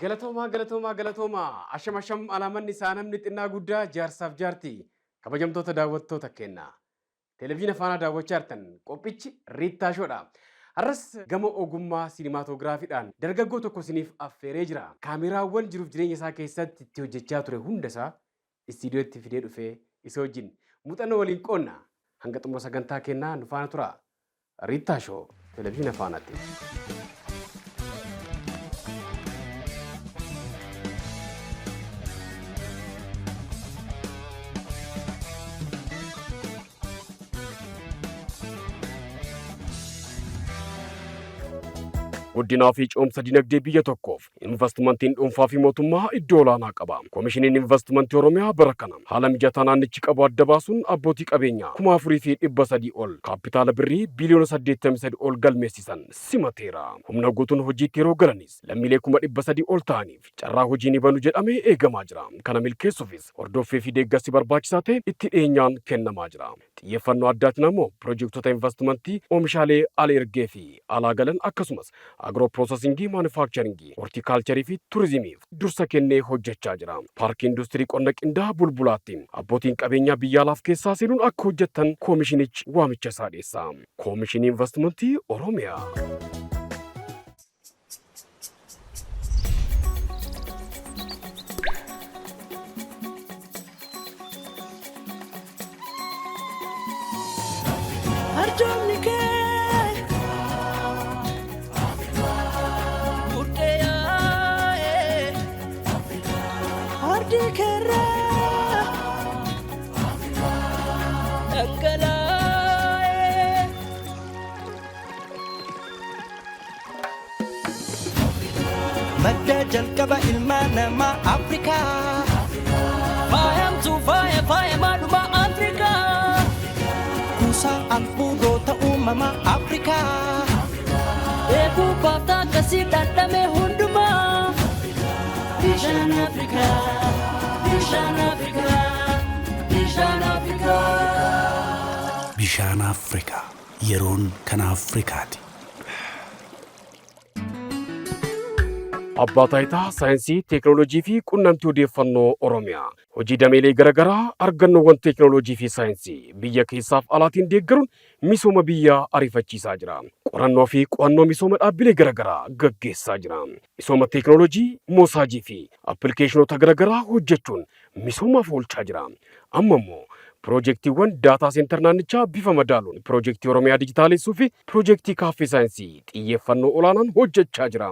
Galatoomaa galatoomaa galatoomaa asham asham alaamanni isaa namni xinnaa guddaa jaarsaaf jaartii kabajamtoota daawwattoota keenna Televizyina Faanaa daawwachaa jirtan qophichi Riittaa Shoodha. Har'as gama ogummaa siinimaatoogiraafiidhaan dargaggoo tokko isiniif affeeree jira. Kaameraawwan jiruuf jireenya isaa keessatti itti hojjechaa ture hunda isaa istiidiyootti fidee dhufee isa wajjin muuxannoo waliin qoodna. Hanga xumura sagantaa keennaa nu faana turaa. Riittaa Shoo Televizyina Faanaatiin. Guddinaa fi ce'umsa dinagdee biyya tokkoof Invastimantiin dhuunfaa fi mootummaa iddoo olaanaa qaba. Komishiniin Invastimantii Oromiyaa bara kana haala mijataa naannichi qabu adda baasuun abbootii qabeenyaa 4,300 ol kaappitaala birrii biiliyoona 83 ol galmeessisan simateera. Humna guutuun hojiitti yeroo galanis lammiilee 300,000 ol ta'aniif carraa hojii ni banu jedhamee eegamaa jira. Kana milkeessuufis hordoffii fi deeggarsi barbaachisaa ta'e itti dhiyeenyaan kennamaa jira. Xiyyeeffannoo addaatiin ammoo pirojektota invastimantii oomishaalee al-ergee fi alaa galan akkasumas agiroo piroosasingii, maanufaakcharingii, hortiikaalcharii fi turizimiif dursa kennee hojjechaa jira. Paarkii Industirii Qonna Qindaa'aa Bulbulaatti abbootiin qabeenyaa biyya alaaf keessaa seenuun akka hojjettan koomishinichi waamicha isaa dhiyeessa. Koomishinii Invastimantii Oromiyaa. Arjoomni kee burqee yaa'ee ardii keerraa dhangalaa'ee. Madda jalqaba ilma namaa Afrikaa. Faayamtuu faaya faayamaa dhumaa Afrikaa. Kuusaa albuudota uumamaa Afrikaa. Eeguu baaftaa akkasii dhandhame hundumaa. Bishaan Afrikaa, bishaan Afrikaa, bishaan Afrikaa. Bishaan Afrikaa yeroon kan Afrikaati. Abbaa Taayitaa Saayinsii, Teeknooloojii fi Qunnamtii Odeeffannoo Oromiyaa hojii dameelee garaagaraa argannoowwan teeknooloojii fi saayinsii biyya keessaaf alaatiin deeggaruun misooma biyyaa ariifachiisaa jira. Qorannoo fi qo'annoo misooma dhaabbilee garaagaraa gaggeessaa jira. Misooma teeknooloojii, moosaajii fi appilikeeshinoota garaagaraa hojjechuun misoomaaf oolchaa jira. Amma immoo Piroojektiiwwan daataa seentar naannichaa bifa madaaluun piroojektii Oromiyaa dijitaalessuu fi piroojektii kaaffee saayinsii xiyyeeffannoo olaanaan hojjechaa jira.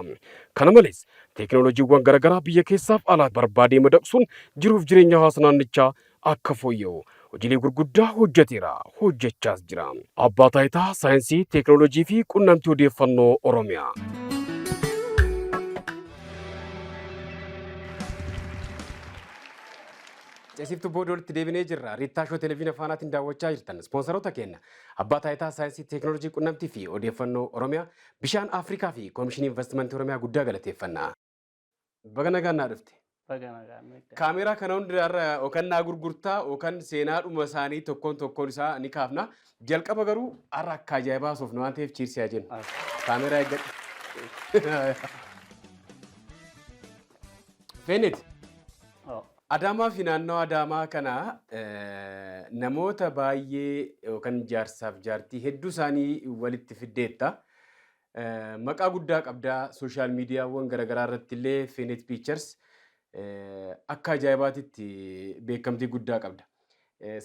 Kana malees teeknooloojiiwwan garaagaraa biyya keessaaf alaa barbaadee madaqsuun jiruuf jireenya hawaasa naannichaa akka fooyya'u hojiilee gurguddaa hojjeteera, hojjechaas jira. Abbaa Taayitaa Saayinsii, Teeknooloojii fi Qunnamtii Odeeffannoo Oromiyaa. Ceesiftuu booda walitti deebinee jirra. Riittaa Shoo Televizyina Faanaatiin daawwachaa jirtan. Ispoonsaroota keenya Abbaa Taayitaa Saayinsii Teeknooloojii Qunnamtii fi Odeeffannoo Oromiyaa, Bishaan Afrikaa fi Komishinii Invastimantii Oromiyaa guddaa galateeffanna. Baga nagaan naa dhufte. Baga nagaan nu eegdan. Kaameeraa kana hunda irra yookaan naa gurgurtaa yookaan seenaadhuma isaanii tokkoon tokkoon isaa ni kaafna. Jalqaba garuu har'a akka ajaa'ibaa haasofna waan ta'eef cheers haa jennu. Kaameeraa eeggadhu. Feenet. Oh. Adaamaa fi naannoo Adaamaa kana namoota baay'ee yookaan jaarsaaf jaartii hedduu isaanii walitti fiddeetta. Maqaa guddaa qabdaa sooshaal miidiyaawwan garaagaraa irratti illee Feenet Pictures akka ajaa'ibaatitti beekamtii guddaa qabda.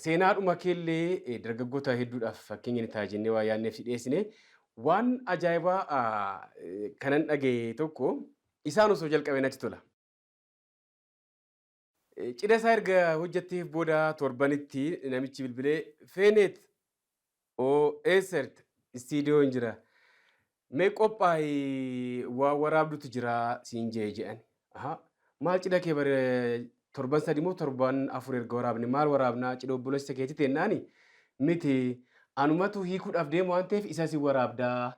Seenaadhuma keellee dargaggoota hedduudhaaf fakkeenya ni ta'a jennee waa yaadneef si dhiyeessine. Waan ajaa'ibaa kanan dhagaye tokko isaan osoo jalqabee natti tola. Cidha isaa erga hojjetteef booda torbanitti namichi bilbilee Feeneet oo eessert istiidiyoon jira. Mee qophaa'i waa waraabdutu jira siin jee jedhan. Ahaa maal cidha kee bare torban sadi moo torban afur erga waraabne maal waraabnaa cidha obboleessa keetii tennaani miti anumatu hiikuudhaaf deema waan ta'eef isa si waraabdaa.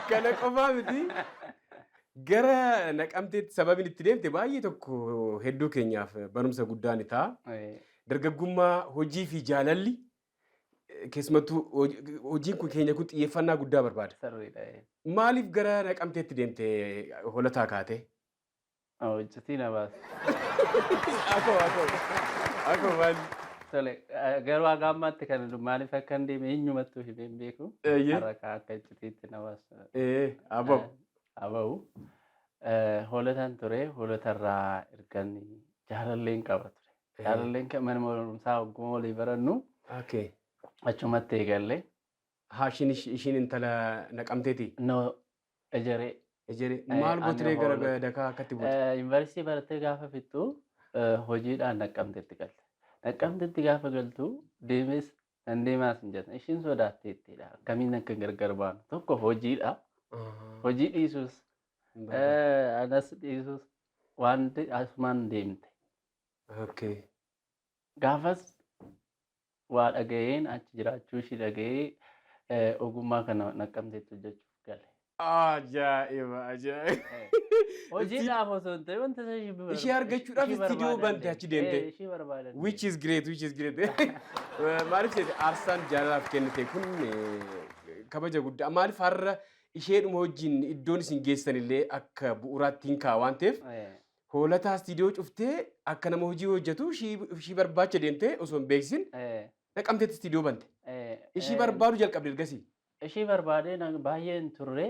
Kana qofaa miti. Gara Naqamteetti sababiin itti deemte baay'ee tokko hedduu keenyaaf barumsa guddaa ni ta'a. Dargaggummaa, hojii fi jaalalli Keessumattuu hojiin kun keenya kun xiyyeeffannaa guddaa barbaada. Sirriidha. Maaliif gara Naqamteetti deemte Hoolataa kaatee? Hojjetii na baasa. Akkuma akkuma. Akkuma maal? Tole, garuu haga ammaatti kan maaliif akka hin deeme eenyumattuu himee hin beeku. Har'a akka iccitiitti na baasa. Ababu. Ababu. Hoolataan ture, Hoolatarraa ergan jaalalleen qaba ture. Jaalalleen kan mana barumsaa hogguma walii barannu achumatti eegalle. Haa, ishiin intala Naqamteeti? No, Ejeree. Ejeree. Maal gootiree gara dakaa akkatti buute? Yuunivarsiitii barattee gaafa fixxu hojiidhaan Naqamteetti galte. Naqamteetti gaafa galtu deemes nan deemaas hin jette. Ishiin sodaatteettidha. Akkamiin akka gargar baanu. Tokko hojiidha. Hojii dhiisus anas dhiisus wanti asumaan deemte. Gaafas waa dhaga'een achi jiraachuu ishii dhaga'ee ogummaa kana Naqamteetti hojjechuuf gale. Ajaa'iba, ajaa'iba! Hojiidhaaf osoo hin ta'in wanta ishee ishee argachuudhaaf istiidiyoo bante achi deemte. Ishee barbaadan. Which is great, which is great. Maaliif seete aarsaan jaalalaaf kennite kun kabaja guddaa. Maaliif har'a isheedhuma wajjin iddoon isin geessan illee akka bu'uuraatti hin kaa'a waan ta'eef, Hoolataa istiidiyoo cuftee akka nama hojii hojjetu ishii barbaacha deemtee osoo hin beeksisin Naqamteetti istiidiyoo bante. Ishii barbaadu jalqabde ergasii. Ishii barbaadee baay'ee hin turre.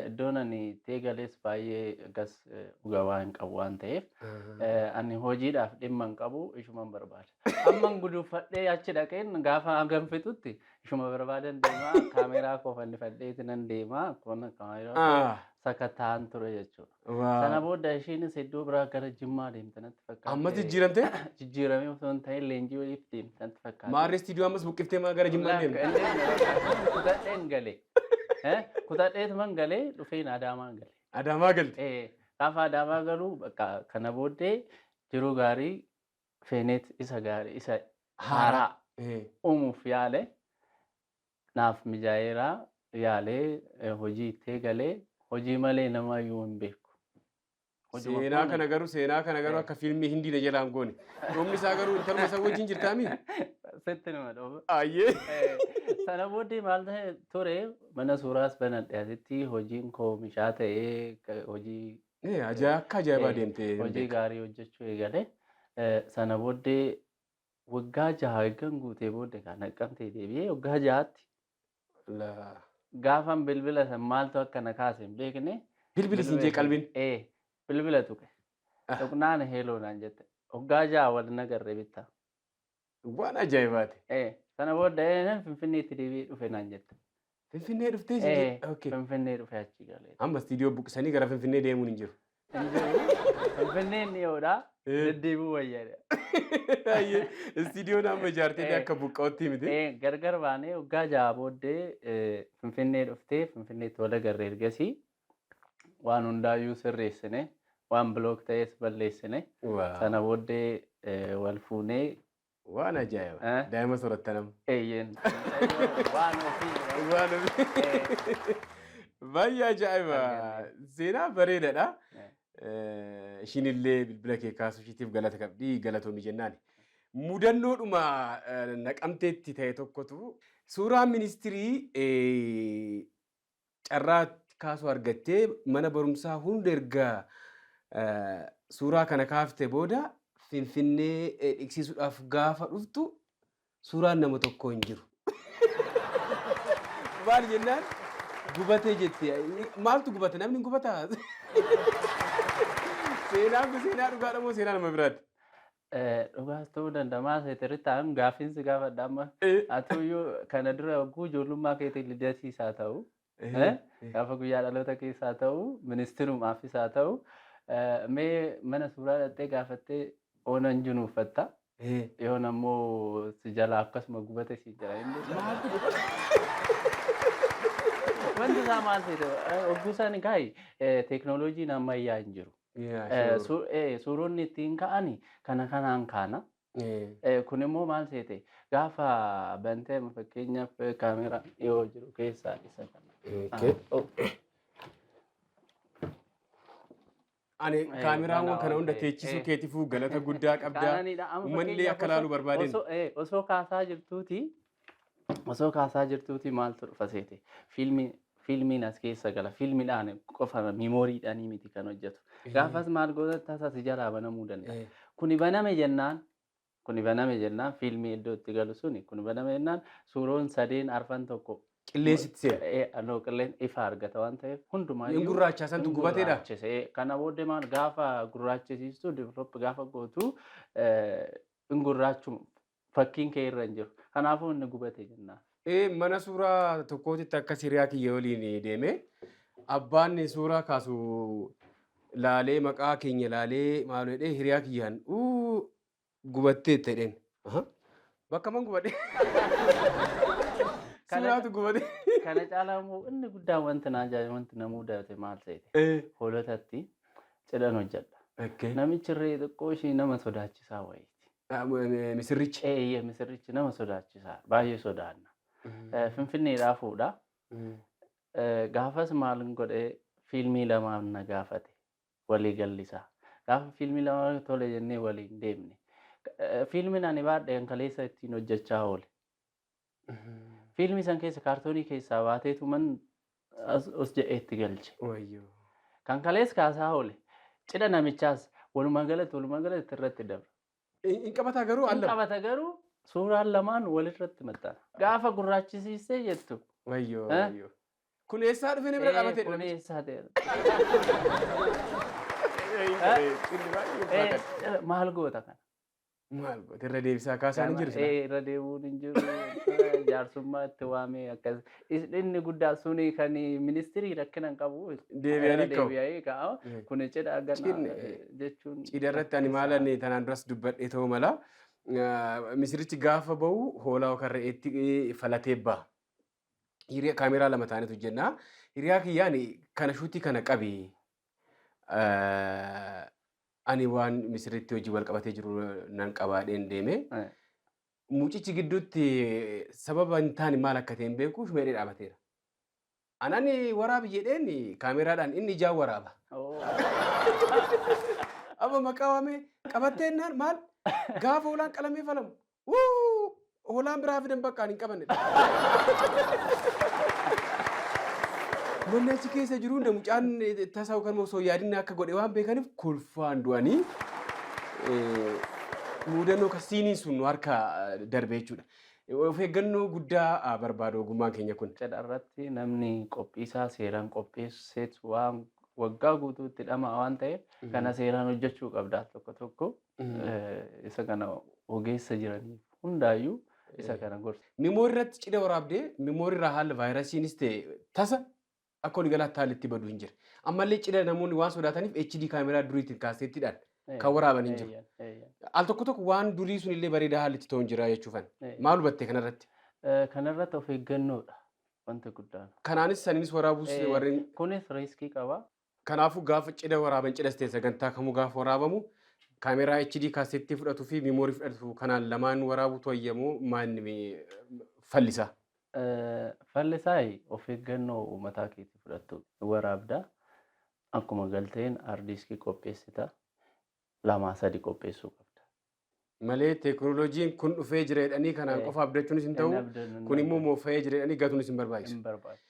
Iddoon ani itti eegales baay'ee akkas dhugaa hin qabu waan ta'eef, ani hojiidhaaf dhimma hin qabu, ishuman barbaada. Amman guduunfadhee achi dhaqeen gaafa hagam fixutti ishuma barbaadan deemaa, kaameraa koo fannifadheeti nan deemaa, akkuma kaameraa sakatta'an ture jechuudha. Sana booda ishiinis iddoo biraa gara Jimmaa deemte natti fakkaata. Amma jijjiiramte? Jijjiiramee osoo hin ta'in leenjii waliif deemte natti fakkaata. Maarree istiidiyoo ammas buqqiftee maa gara Jimmaa deemte? Kutadheen galee. Kutadheetuman galee dhufeen Adaamaa gale. Adaamaa galte? Gaafa Adaamaa galuu bakka kana booddee jiruu gaarii feeneet isa gaarii isa haaraa uumuuf yaale, naaf mijaa'eera, yaalee hojii itti eegalee, hojii malee nama iyyuu hin beeku. Seenaa kana garuu akka fiilmii Hindii na jalaan goone. Dhumni isaa garuu intaluma isa wajjin jirtaami? Sitti nama dhooba. Ayyee. Sana booddee maal ta'e ture, mana suuraas banadhe, asitti hojiin koo mishaa ta'ee hojii Ajaa'ibaa, akka ajaa'ibaa deemte. Hojii gaarii hojjechuu eegale. Sana booddee waggaa 6 eeggan guutee booddee kan Naqamtee deebi'ee waggaa 6tti gaafan bilbila san maaltu akka na kaase hin beekne. Bilbili siin jee qalbiin. Bilbila tuqe. Tuqnaan "Hello" naan jette. Waggaa 6 wal nagarre bittaa. Waan ajaa'ibaati. Sana booda Finfinneetti deebi'ee dhufe naan jette. Finfinnee dhuftee siin jette? Finfinnee dhufe, achi galee. Amma istiidiyoo buqqisanii gara Finfinnee deemuun hin jiru. Finfinneen dhiyoodha. Deddeebi'uu wayyaadha. Istiidiyoon amma ijaartee akka buqqa'utti miti. Gargar baanee waggaa 6 booddee Finfinnee dhuftee, Finfinneetti wal agarre. Ergasii waan hundaayyuu sirreessine, waan block ta'es balleessine. Sana booddee wal fuunee. Waan ajaa'iba. Daa'ima soratta nama. Eeyyeen. Waan ofii. Waan ofii. Baay'ee ajaa'iba. Seenaa bareedaadha. Ishiin illee bilbila kee kaasuu ishiitiif galata qabdi, galatoomi jennaani. Mudannoodhuma Naqamteetti ta'e tokkotu, suuraa ministirii carraa kaasuu argattee mana barumsaa hunda erga suuraa kana kaaftee booda Finfinnee dhiqsiisuudhaaf gaafa dhuftu suuraan nama tokko hin jiru. Maal jennaan gubatee jette. Maaltu gubate? Namni hin gubataa? Seenaan kun seenaa dhugaadha moo seenaa nama biraati? Dhugaas ta'uu danda'a. Maal seetirri ta'an gaaffiinsi gaafadha amma. Atuyyuu kana dura wagguu ijoollummaa keetiin lidatiis haa ta'u, gaafa guyyaa dhaloota keessaa ta'u, ministirumaafis haa ta'u, mee mana suuraa dhattee gaafattee oonan jinu uffatta. Yoon ammoo si jalaa akkasuma gubate si jala. Maaltu gubate? Wanti isaa maal ta'e, hogguu isaan kaayi teeknooloojiin ammayyaa hin jiru. Suuronni ittiin ka'ani kana kanaan kaana. Kun immoo maal seete, gaafa bantee fakkeenyaaf kaameraa dhiyoo jiru keessaa isa kana. Ani kaameraawwan kana hunda teechisuu keetiifuu galata guddaa qabda. Kaananidha. Amma Uummanni illee fakkeenyaaf akka laalu barbaadeen. Osoo kaasaa jirtuuti Osoo kaasaa jirtuuti maaltu dhufa seete? Fiilmiin as keessa gala. Fiilmiidhaan qofa, miimooriidhaanii miti kan hojjetu. Gaafas maal goota, tasa si jalaa banamuu danda'a. Kuni baname jennaan fiilmii iddoo itti galu suni kuni baname jennaan suuroon sadeen arfan tokko Qilleensitti seena. Anoo qilleensi ifa argata waan ta'eef hundumaayyuu. Inni gurraacha santu hin gubateedha. gurraachise. Kana booddee maal gaafa gurraachisiistu, develop gaafa gootu, hin gurraachuma, fakkiin kee irra hin jiru. Kanaafuu inni gubate jennaan. Mana suuraa tokkootitti akka hiriyaa kiyya waliin deeme, abbaan suuraa kaasu laalee, maqaa keenya laalee, maal jedhee hiriyaa kiyyaan, "Uu, gubatteetta" jedheen. Aha. Bakka man gubadhe. Suuraatu gubate. Kana caalaa immoo inni guddaan wanti na ajaa'ibe, wanti na mudate maal seete? Hoolotatti cidhan hojjedha. Namichi irree xiqqoo ishii nama sodaachisaa wayiiti. Misirrichi. Eeyyee, misirrichi nama sodaachisaa, baay'ee sodaanna. Finfinneedhaa fuudha. Gaafas maal godhee, fiilmii lamaan na gaafate walii gallisaa. Gaafa fiilmii lamaan tole jennee waliin deemne. Fiilmiin ani baadhe kan kaleessa ittiin hojjechaa oole. Fiilmii san keessa kaartoonii keessaa baateetu man as os jedhee itti galche. Wayyoo. Kan kalees kaasaa oole. Cidha namichaas walumaa galatti irratti dabra. Hin qabataa garuu Hin alla. qabata garuu suuraan lamaan walirratti maxxana. Gaafa gurraachisiisee jettu. Wayyoo. Eh? Wayyoo. Kun eessaa dhufee nama bira dhaabatee? Kun eessaa ta'e? Maal Maal goota kana? Goota, irra deebisaa kaasaan hin jiru silaa. Irra deebuun hin jiru. Jaarsummaa itti waamee akkas. Inni guddaa suni kan ministirii rakkina hin qabu. Deebi'anii ka'u. Deebi'anii ka'u. Kun cidha ganaa jechuun. Cidha irratti ani maal ani tanaan duras dubbadhee ta'uu mala. Misirichi gaafa bahu hoolaa yookaan re'eetti falatee baha. Hiriyaa kaameraa lama ta'anitu hojjenna. Hiriyaa kiyyaan kana shuutii kana qabi. Ani waan misiritti hojii wal qabatee jiru nan qabaadheen deeme. Mucichi gidduutti sababa hin taane maal akka ta'e hin beeku, shumeedhee dhaabateera. Anani waraabi jedheen kaameraadhaan, inni ijaan waraaba. Amma maqaa waamee qabattee jennaan, maal gaafa hoolaan qalamee falamu. Wuu! Hoolaan biraa fidan, bakka ani hin qabanne. Manni achi keessa jiru hunda mucaan tasaa yookaan osoo yaadinni akka godhe waan beekaniif kolfaan du'anii, mudannoo kan siiniin sun nu harka darbe jechuudha. Of eeggannoo guddaa barbaada ogummaan keenya kun. Cidha irratti namni qophii isaa seeraan qopheesseetu waan waggaa guutuu itti dhama'a waan ta'eef kana seeraan hojjechuu qabda, tokko tokko isa kana ogeessa jiraniif hundaayyuu isa kana gorsa. Mimoorii irratti cidha waraabdee mimoorii irraa haala vaayirasiinis ta'e tasa akka waliigalaatti haalli itti badu hin jira. Ammallee cidha namoonni waan sodaataniif HD kaameraa duriitiin kaaseettiidhaan kan waraaban hin jiru. Al tokko tokko waan durii sun illee bareedaa haalli itti ta'u hin jira jechuufan. Maal hubatte kanarratti? Kanarratti of eeggannoodha wanti guddaan. Kanaanis saniinis waraabuus warreen Kunis riiskii qaba. Kanaafuu gaafa cidha waraaban, cidhas ta'e sagantaa kamuu gaafa waraabamu, kaameraa HD kaasettii fudhatuu fi miimoorii fudhatu kanaan lamaan waraabuutu wayyamoo maanni fallisaa? Fallisaa of eeggannoo uummataa keetii fudhattu waraabda. Akkuma galteen hard diskii qopheessita. Lamaa sadi qopheessuu qabda. Malee teekinooloojiin kun dhufee jira jedhanii kanaan qofa abdachuunis hin ta'u. Kun immoo moofa'ee jira jedhanii gatuunis hin barbaachisu. Hin barbaachisu.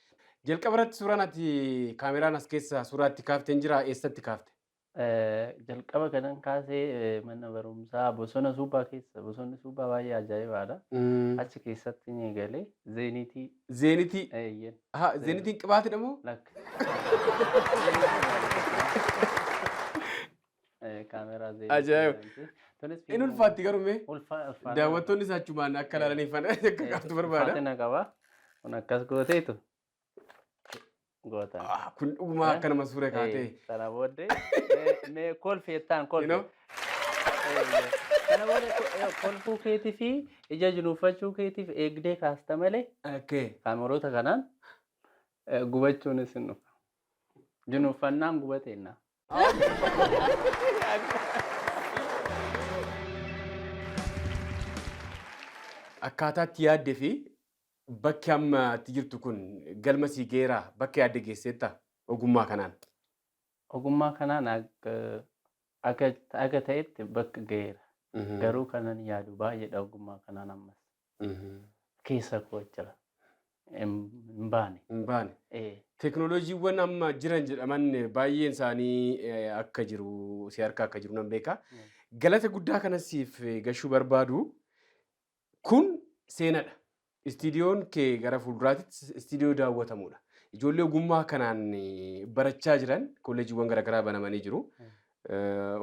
Jalqaba irratti suuraan ati kaameraan as keessa suuraa itti kaafte hin jira, eessatti kaafte? Jalqaba kanan kaasee mana barumsaa bosona suuphaa keessa, bosonni suuphaa baay'ee ajaa'ibaadha. Achi keessatti ni galee zeenitii. Zeenitii. Eeyyeen. Haa, zeenitiin qibaatidha moo? Lakka. Kaameraa zeenitii. Ajaa'iba. Tunis Inni ulfaatti garuu mee? Ulfaata. Daawwattoonni isaa achumaan akka ilaalaniif akka kaaftu barbaada. Ulfaatina qaba. Kun akkas gooteetu goota. Ah, kun dhugumaa akka nama suura kaatee. Sana booddee mee kolfi jettaan kolfi. You know? Kana booda kolfuu keetii fi ija junuunfachuu keetiif eegdee kaasta malee kaameroota kanaan gubachuunis hin dhufa. Junuunfannaan gubateenna. Akkaataatti yaaddee fi bakki amma itti jirtu kun galma sii geeraa, bakka yaadde geesseetta ogummaa kanaan? Ogummaa kanaan akka ta'etti bakka ga'eera. Garuu kanan yaadu baay'eedha ogummaa kanaan ammas. Keessa koo jira. Hin baane. Hin baane. Teekinooloojiiwwan amma jiran jedhaman baay'een isaanii akka jiru si harka akka jiru nan beeka. Galata guddaa kana siif gashuu barbaadu kun seenadha. Istiidiyoon kee gara fuulduraatti istiidiyoo daawwatamudha. Ijoollee ogummaa kanaan barachaa jiran kolleejiiwwan garaagaraa banamanii jiru.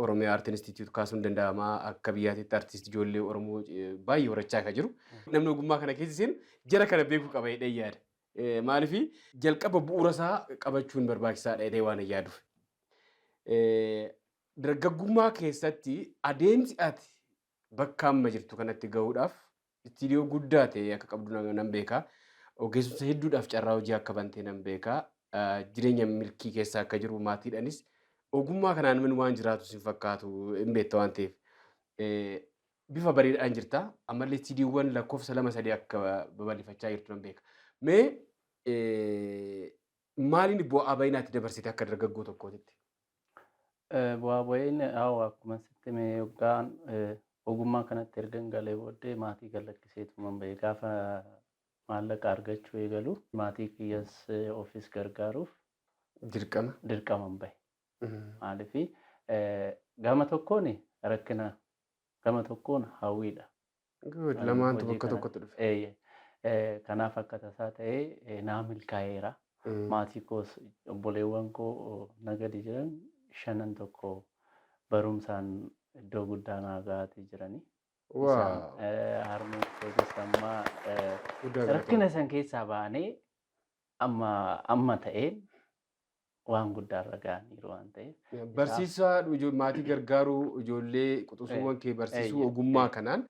Oromiyaa Art Institute kaasuun danda'ama. Akka biyyaatitti artiist ijoollee Oromoo baay'ee horachaa kan jiru. Namni ogummaa kana keessa seenu jara kana beekuu qaba jedhee yaada. Maaliif jalqaba bu'uura isaa qabachuun barbaachisaadha jedhee waan yaaduuf. Dargaggummaa keessatti adeemsi ati bakka amma jirtu kanatti gahuudhaaf istiidiyoo guddaa ta'e akka qabdu nan beeka. Ogeessota hedduudhaaf carraa hojii akka bante nan beeka. Jireenya milkii keessa akka jiru maatiidhaanis ogummaa kanaan min waan jiraatu sin fakkaatu hin beekta waan ta'eef. Bifa bareedaadhaan jirta. Ammallee istiidiyoowwan lakkoofsa lama sadii akka babal'ifachaa jirtu nan beeka. Mee maaliin bu'aa bayinaatti dabarsite akka dargaggoo tokkootitti? Bu'aa bayiin haa akkuma sitti hime yoggaan ogummaa kanatti ergan galee booddee maatii gad-lakkiseetuman bahe. Gaafa maallaqa argachuu eegalu maatii kiyyas ofiis gargaaruuf Dirqama. Dirqaman bahe. Maaliif gama tokkoon rakkina, gama tokkoon hawwiidha. Good. Lamaantu bakka tokkotti dhufe. Eeyyee. Kanaaf akka tasaa ta'ee naa milkaa'eera. Maatii koos obboleewwan koo na gadi jiran shanan tokko barumsaan iddoo guddaa naa ga'aatii jiranii. Isaan harmeen kootis amma Guddaa galatoomi. Rakkina san keessaa ba'anii amma amma ta'een waan guddaarra ga'aniiru waan ta'eef. Barsiisaa maatii gargaaruu, ijoollee quxusuuwwan kee barsiisuu ogummaa kanaan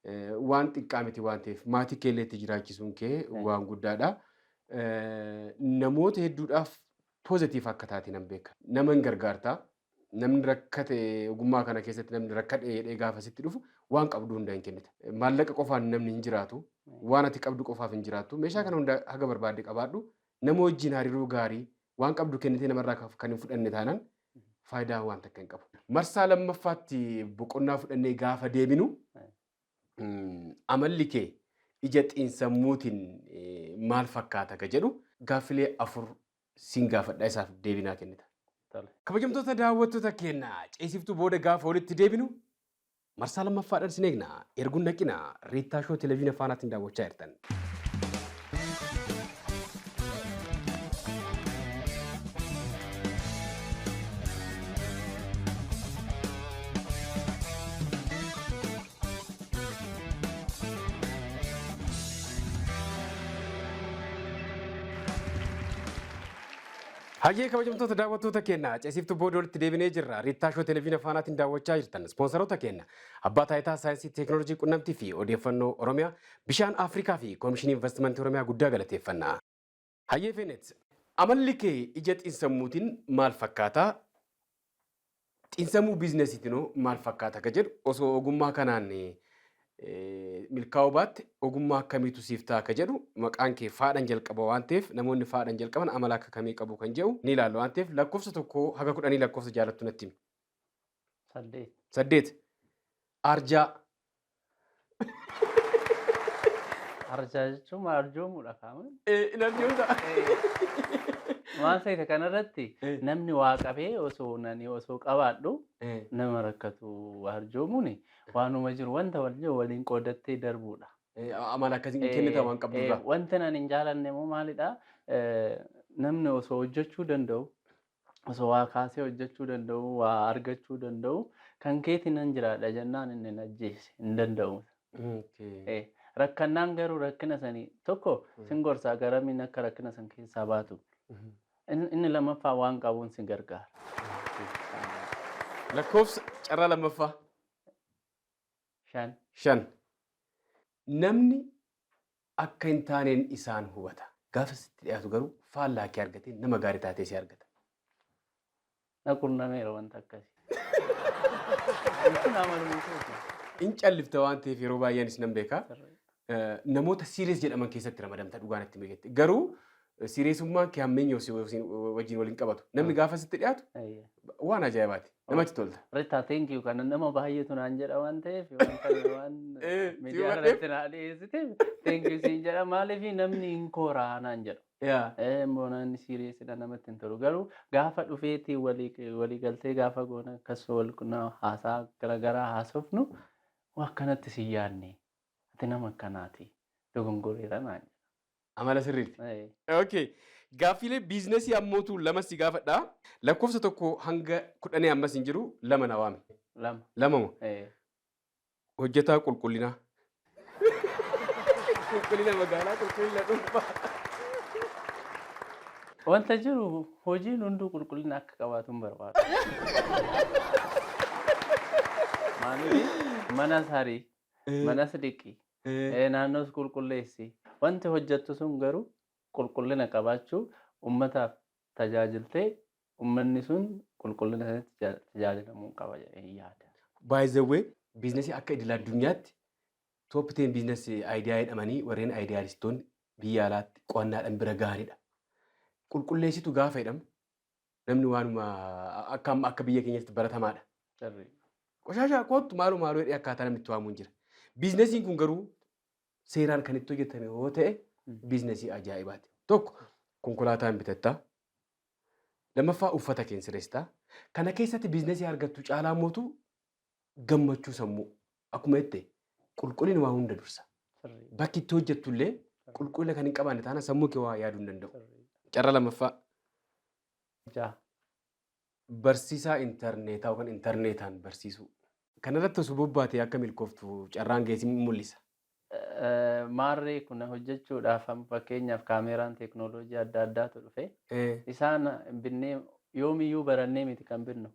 waan xiqqaa miti waan ta'eef maatii kee illee itti jiraachisuun kee waan guddaadha. Namoota hedduudhaaf positive akka taate nan beeka. Nama hin gargaartaa. Namni rakkate ogummaa kana keessatti namni rakkadhe jedhee gaafa sitti dhufu waan qabdu hunda hin kennita. Maallaqa qofaan namni hin jiraatu. Waan ati qabdu qofaaf hin jiraattu. Meeshaa kana hunda haga barbaadde qabaadhu. Nama wajjin hariiroo gaarii waan qabdu kennitee namarraa kan hin fudhanne taanaan faayidaa waan takka hin qabu. Marsaa lammaffaatti boqonnaa fudhannee gaafa deebinu amalli kee ija xiinsammuutiin maal fakkaata ka jedhu gaaffilee 4 siin gaafadha, isaaf deebinaa kennita. Kabajamtoota daawwattoota keenya, ceesiftuu booda gaafa walitti deebinu marsaa lammaffaadhaan sin eegna. Erguun naqina Riittaa Shoo Televiziyoona Faanaatiin daawwachaa jirtan. Hayyee, kabajamtoota daawwattoota keenya, ceesiftuu booda walitti deebinee jirra. Riittaa Shoo Televiziyoona Faanaatiin daawwachaa jirtan. Ispoonsaroota keenya Abbaa Taayitaa Saayinsii Teekinooloojii Qunnamtii fi Odeeffannoo Oromiyaa, Bishaan Afrikaa fi Koomishinii Investimentii Oromiyaa guddaa galateeffanna. Hayyee Feenet, amalli kee ija xiinsammuutiin maal fakkaata? Xiinsammuu biizinesiitinoo maal fakkaata ka jedhu, osoo ogummaa kanaan milkaa'uu baatte ogummaa akkamiitu siif ta'a ka jedhu, maqaan kee faadhaan jalqaba waan ta'eef namoonni faadhaan jalqaban amala akka kamii qabu kan jedhu ni ilaallu waan ta'eef lakkoofsa 1 haga 10 lakkoofsa jaalattu natti himi. 8. 8. Arjaa. Arjaa jechuun arjoomuudha kaaman. In arjoomta. Waan ta'e kanarratti namni waa qabee osoo nani osoo qabaadhu nama rakkatu arjoomuun waanuma jiru, wanta waliin qoodattee darbuudha. Amala akkasii kennita waan qabdurraa. Wanti ani hin jaalanne immoo maalidha? Namni osoo hojjechuu danda'u, osoo waa kaasee hojjechuu danda'u, waa argachuu danda'u, kan keeti nan jiraadha jennaan inni na ajjeese hin danda'u. Rakkannaan garuu rakkina sanii tokko sin gorsaa garamiin akka rakkina san keessaa baatu. Inni lammaffaa waan qabuun sin gargaara. Lakkoofsa carraa lammaffaa. 5. 5. Namni akka hin taaneen isaan hubata. Gaafa sitti dhiyaatu garuu faallaa kee argatee nama gaarii taatee si argata. Na qunnameera wanta akkasii. Kun amaluma kooti. In callifta waan ta'eef yeroo baay'een nan beeka. Namoota serious jedhaman keessatti ramadamta dhugaan itti beekte. Garuu Serious ummaan kee hammeenya wajjin waliin qabatu. Namni gaafa sitti dhiyaatu waan ajaa'ibaati. Namatti tolta. Ritta, thank you. Kana nama baay'eetu naan jedha waan ta'eef, waan kana waan miidiyaa si hubadheef. irratti naa dhiyeessiteef thank you siin jedha. Maaliif namni hin kooraa naan jedha. Immoo namni serious idha, namatti hin tolu. Garuu gaafa dhufeetii walii galtee gaafa goona, akkas wal haasaa garaagaraa haasofnu, waan akkanatti si yaadne, ati nama akkanaati, dogongoreera naan Amala sirriiti. jedha. Okay. Gaaffiilee business ii ammootu lama si gaafadha. Lakkoofsa 1 hanga 10 ammas hin jiru, lama na waame. 2. Lama moo? Hojjetaa qulqullinaa. Qulqullina magaalaa, qulqullina dhuunfaa. Wanta jiru, hojiin hunduu qulqullina akka qabaatu hin barbaadu. Maaliif, manas harii, manas dhiqi, naannoos qulqulleessi. Wanti hojjettu sun garuu qulqullina qabaachuu, uummataaf tajaajiltee uummanni sun qulqullina sanatti tajaajilamuu qaba jedhee yaada. By the way, business ii akka idil addunyaatti top 10 business idea jedhamanii warreen idealist oonni biyya alaatti qo'annaadhaan bira gahanidha. Qulqulleessitu gaafa jedhamu namni waanuma akka amma akka biyya keenyatti baratamaadha. Qoshaashaa kootu, maaloo maaloo jedhee akkaataa namni itti waamuun jira. Business iin kun garuu seeraan kan itti hojjetame yoo ta'e business ii ajaa'ibaati. Tokko, konkolaataa hin bitattaa. Lammaffaa, uffata kee sirreessitaa. Kana keessatti business ii argattu caalaa mootu gammachuu sammuu, akkuma jette, qulqullina waa hunda dursa. Bakki itti hojjettu illee qulqullina kan hin qabaanne taana sammuu kee waa yaaduu hin danda'u. Carraa lammaffaa. 6. Barsiisaa intarneetaa yookaan intarneetaan barsiisuu. Kanarratti osoo bobbaatee akka milkooftu carraan geessi mul'isa. Maarree kun hojjechuudhaaf amma fakkeenyaaf kaameeraan teeknooloojii adda addaatu dhufe. Isaan binnee yoomiyyuu barannee miti kan binnu.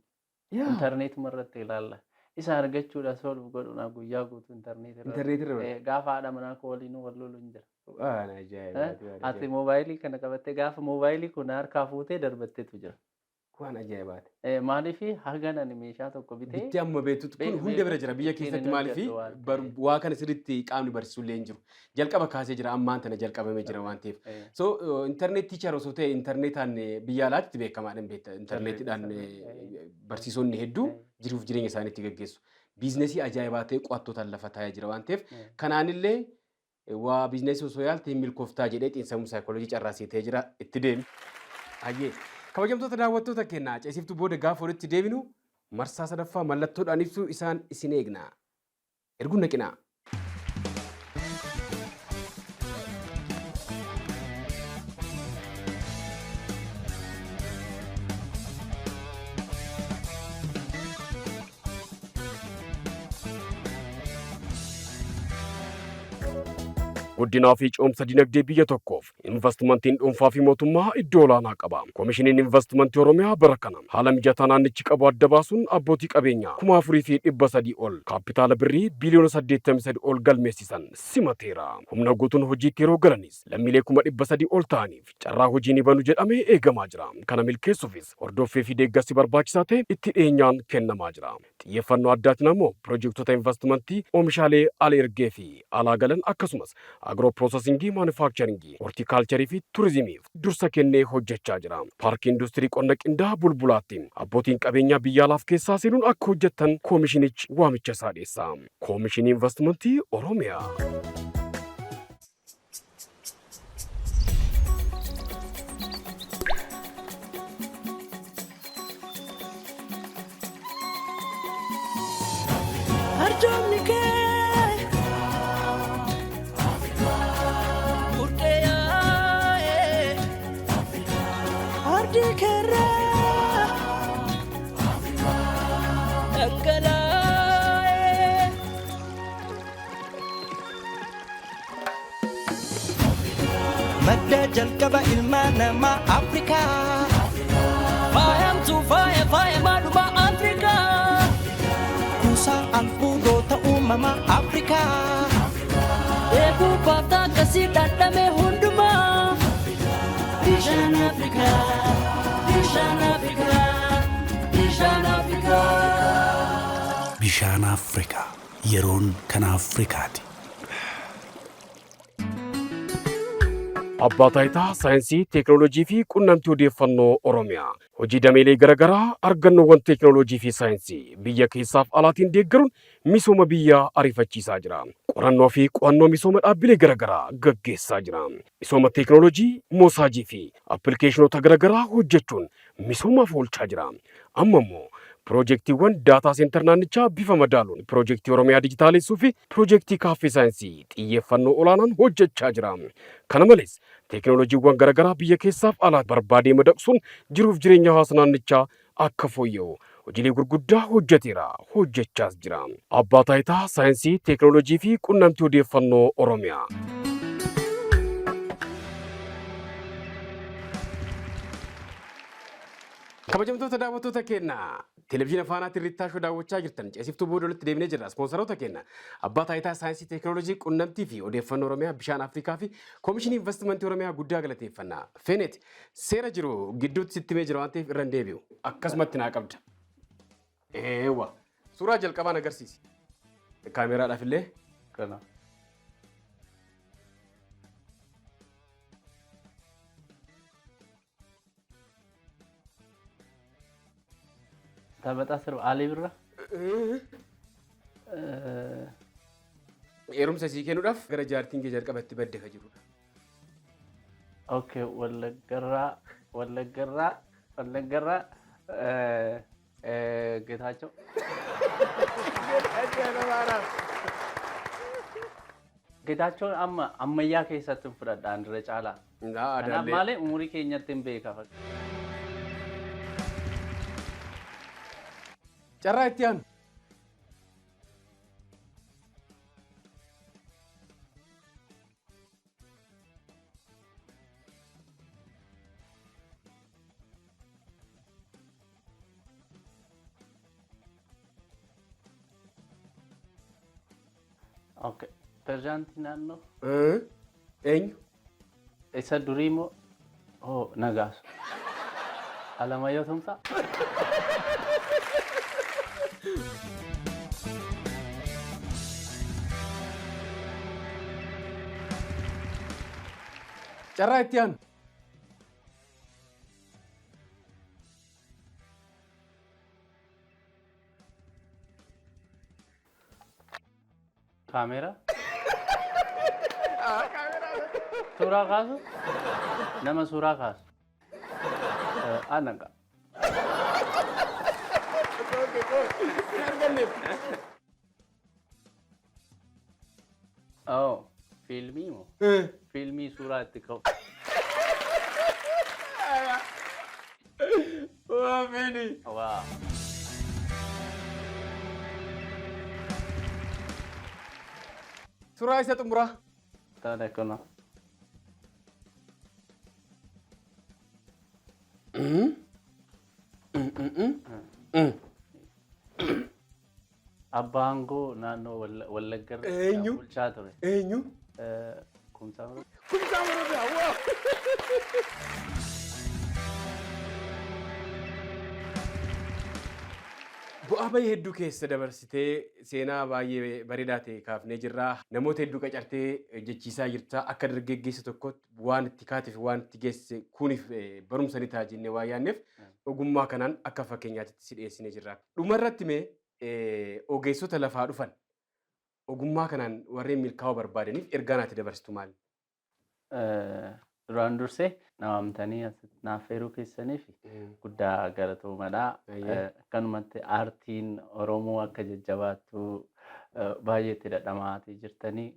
Intarneetuma irratti ilaalla. Isa argachuudhaaf solve godhuudhaaf guyyaa guutuu intarneetii irra. Intarneetii irra. Gaafa haadha manaa koo waliin wal lolu hin jira. Waan ajaa'ibaati. Waan Ati ajaa'ibaati. moobaayilii kana qabattee gaafa moobaayilii kun harkaa fuutee darbatteetu jira. Waan ajaa'ibaati. Maaliif hagan ani meeshaa tokko bitee Bittee amma beektutti kun hunda bira jira biyya ittiin keessatti hin maaliif hojjedhu waan ta'eef. waa kana sirriitti qaamni barsiisuu illee hin jiru. Jalqaba kaasee jira, ammaan tana jalqabamee jira waan ta'eef. So internet teacher osoo ta'e, intarneetaan biyya alaatti beekamaadhaan beekta. Intarneetiidhaan barsiisonni hedduu jiruuf jireenya isaanii itti gaggeessu. Business ii ajaa'ibaa ta'e qo'attootaan lafa taa'ee jira waan ta'eef, kanaanillee waa business ii osoo yaalte hin milkooftaa jedhee xiinsammuu saayikooloojii carraasii ta'ee jira, itti deemi. Hayyee. Kabajamtoota daawwattoota keenyaa, ceesiftuu booda gaafa walitti deebinu marsaa sadaffaa mallattoodhaan ibsuu isaan isin eegna. Erguun naqinaa. Guddinaa fi ce'umsa dinagdee biyya tokkoof investimentiin dhuunfaa fi mootummaa iddoo olaanaa qaba. Koomishiniin Investimentii Oromiyaa bara kana haala mijataa naannichi qabu adda baasuun abbootii qabeenyaa 4,300 ol kaapitaala birrii biiliyoona 83 ol galmeessisan simateera. Humna guutuun hojiitti yeroo galanis lammiilee 300,000 ol ta'aniif carraa hojii ni banu jedhamee eegamaa jira. Kana milkeessuufis hordoffii fi deeggarsi barbaachisaa ta'e itti dhiyeenyaan kennamaa jira. Xiyyeeffannoo addaatiin ammoo piroojektota investimentii oomishaalee ala ergee fi alaa galan, akkasumas agro processing ii, manufacturing ii, horticulture ii fi turizimiif dursa kennee hojjechaa jira. Paarkii industirii qonna qindaa'aa Bulbulaatti abbootiin qabeenyaa biyya alaaf keessaa seenuun akka hojjettan koomishinichi waamicha isaa dhiyeessa. Koomishinii Investimentii Oromiyaa. Arjoomni kee burqee yaa'ee ardii keerraa dhangalaa'ee. Madda jalqaba ilma namaa Afrikaa. Faayamtuu faaya faaya maaluma Afrikaa. Kuusaa albuudota uumamaa Afrikaa. Eeguu baaftaa akkasii dhandhame hundumaa. Bishaan Afrikaa, bishaan Afrikaa, bishaan Afrikaa. Bishaan Afrikaa, yeroon kan Afrikaati. Abbaa Taayitaa Saayinsii, Teeknooloojii fi Qunnamtii Odeeffannoo Oromiyaa hojii dameelee garaagaraa argannoowwan teeknooloojii fi saayinsii biyya keessaaf alaatiin deeggaruun misooma biyyaa ariifachiisaa jira. Qorannoo fi qo'annoo misooma dhaabbilee garaagaraa gaggeessaa jira. Misooma teeknooloojii, moosaajii fi appilikeeshinoota garaagaraa hojjechuun misoomaaf oolchaa jira. Amma immoo piroojeektiiwwan data center naannichaa bifa madaaluun piroojeektii Oromiyaa dijitaalessuu fi piroojeektii kaaffee saayinsii xiyyeeffannoo olaanaan hojjechaa jira. Kana malees teeknooloojiiwwan garaagaraa biyya keessaaf alaa barbaadee madaqsuun jiruuf jireenya hawaasa naannichaa akka fooyya'u hojiilee gurguddaa hojjeteera hojjechaas jira. Abbaa Taayitaa Saayinsii, Teeknooloojii fi Qunnamtii Odeeffannoo Oromiyaa. Kabajamtoota daawwattoota keenya Televezyiina Faanaatiin Rittaa Show daawwachaa jirtan ceesiftuu booda walitti deebinee jirra. Ispoonsaroota keenya Abbaa Taayitaa Saayinsii Teeknooloojii Qunnamtii fi Odeeffannoo Oromiyaa, Bishaan Afrikaa fi Koomishinii Investimentii Oromiyaa guddaa galateeffanna. Feenet seera jiru gidduutti sitti himee jira waan ta'eef irra hin deebi'u. Akkasumatti naa qabda. Eewwa. Suuraa jalqabaan agarsiisi. Kaameraadhaaf illee. Kana. Taphataa sirba Alii Birraa. Heerumsa sii kennuudhaaf gara jaartiin kee jalqaba itti badde ka jirudha. Okay, Wallaggarraa, Wallaggarraa, Wallaggarraa, Getaachoo. Getaachoon amma ammayyaa keessatti hin fudhadha irra caalaa. Kanaaf malee umurii keenyatti hin beeka. Carraa itti aanu. Okay. Pirezidaantii naannoo Eenyu? Isa durii moo hoo Nagaasu? Alamayyoo Tumsaa? Carraa itti aanu. Kaameeraa? Suuraa kaasu? Nama suuraa kaasu. Ana. Oh, fiilmii moo? Fiilmii suuraa itti ka'u. Waa feeni. Waa. Suuraa isa xumuraa. Tole kunoo. Abbaa aangoo naannoo Wallagga irra Eenyu? bulchaa ture. Eenyu? Kumsaa Morodaa. Kumsaa Morodaa. Waa. Bu'aa bahii hedduu keessa dabarsitee seenaa baay'ee bareedaa ta'e kaafnee jirra. Namoota hedduu qacartee hojjechiisaa jirta. Akka dargaggeessa tokkotti waan itti kaatee fi waan itti geesse kuniif barumsa ni ta'a jennee waan yaadneef ogummaa kanaan akka fakkeenyaatti si dhiyeessinee jirra. Dhumarratti mee ogeessota lafaa dhufan ogummaa kanaan warreen milkaa'uu barbaadaniif ergaa naati dabarsitu maali? Duraan dursee na waamtanii asitti naaf affeeruu keessaniif guddaa galatoomadha. Akkanumatti aartiin Oromoo akka jajjabaattu baay'ee itti dhadhamaatii jirtanii.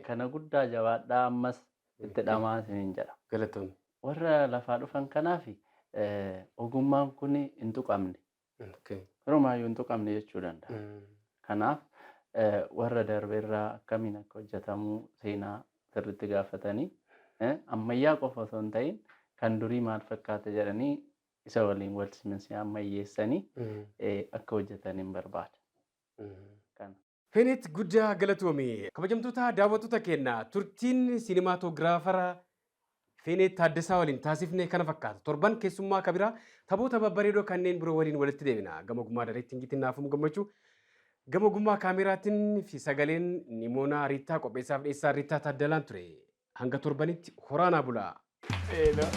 Kana guddaa jabaadhaa ammas itti dhamaa isiniin jedha. Galatoomi. Warra lafaa dhufan kanaaf ogummaan kun hin tuqamne. Yerumaayyuu hin tuqamne jechuu danda'a. Kanaaf warra darbeerraa akkamiin akka hojjetamu seenaa sirriitti gaafatanii ammayyaa qofa osoo hin ta'in kan durii maal fakkaata jedhanii isa waliin wal simsiisanii ammayyeessanii akka hojjetan hin barbaada. Kana. Feenet guddaa galatoomi. Kabajamtoota daawwattoota keenya turtiin siinimaatoogiraafara Feenet Taaddasaa waliin taasifne kana fakkaata. Torban keessummaa kabiraa taphoota babbareedoo kanneen biroo waliin walitti deebina. Gama ogummaa daayirektingiitiin Naafum Gammachuu. Gama ogummaa kaameraatiin fi sagaleen Nimoonaa Riittaa qopheessaaf dhiyeessaa Riittaa Taaddalaan ture. Hanga torbanitti horaanaa bulaa. Eeloo.